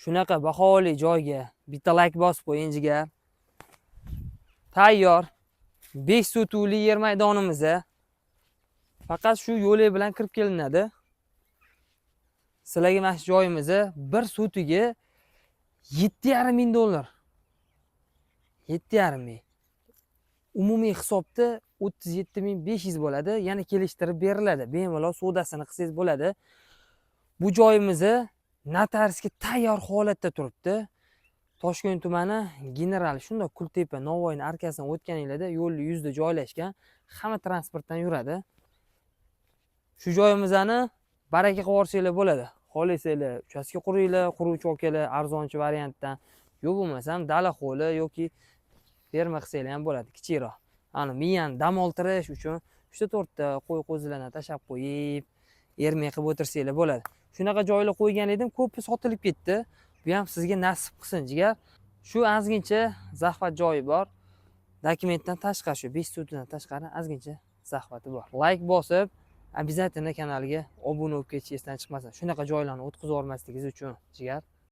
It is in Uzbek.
Shunaqa baholi joyga bitta layk bosib qo'ying, jigar. Tayyor 5 sotuvli yer maydonimiz. Faqat shu yo'li bilan kirib kelinadi. Sizlarga mana shu joyimizni bir sotiga 7,5 ming dollar. 7,5 ming. Umumiy hisobda 37 500 bo'ladi. Yana kelishtirib beriladi. Bemalol savdosini qilsangiz bo'ladi. Bu joyimizni notariusga tayyor holatda turibdi. Toshkent tumani, General, shundoq Kultepa, Navoiyni arkasidan o'tganinglarda yo'lni yuzida joylashgan, hamma transportdan yuradi. Shu joyimizni baraka qilib yuborsanglar bo'ladi. Xohlasanglar, uchastka quringlar, quruvchi akalar arzonchi variantdan. Yo'q bo'lmasam dala ho'li yoki ferma qilsanglar ham bo'ladi, kichikroq. Ani miyani dam oltirish uchun uchta to'rtta qo'y qo'zilarni tashlab qo'yib, ermak qilib o'tirsanglar bo'ladi. Shunaqa joylar qo'ygan edim, ko'pi sotilib ketdi. Bu ham sizga nasib qilsin, jigar. Shu ozgincha захват joyi bor. Dokumentdan tashqari, shu 5 sotidan tashqari ozgincha захват i bor. Layk bosib, обязательно kanalga obuna bo'lib ketish esdan chiqmasin. Shunaqa joylarni o'tkazib yubormasligingiz uchun, jigar.